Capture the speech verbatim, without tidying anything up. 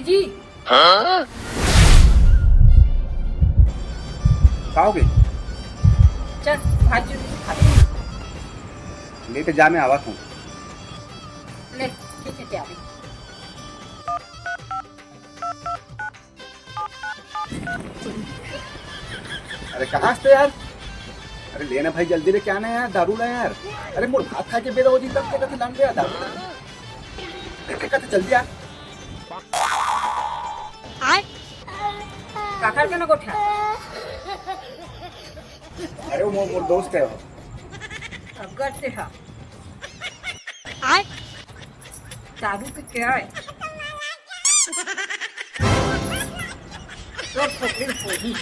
जी। का होगे? चल, भात जो खा ले। ले तो जा, मैं आवत हूँ। ले, ठीक है, क्या अभी? अरे कहाँ से यार? अरे लेना भाई, जल्दी लेके आना यार, दारू ला यार। अरे मोर भात खा के बेरा हो जी, तब के कथे लान यार दारू ला। कथे जल्दी यार। आय। काकर के न गोठा? अरे वो मोर, मोर दोस्त है वो। अगर से हा। आय। दारू के क्या है? तो फोकरी फोड़ी।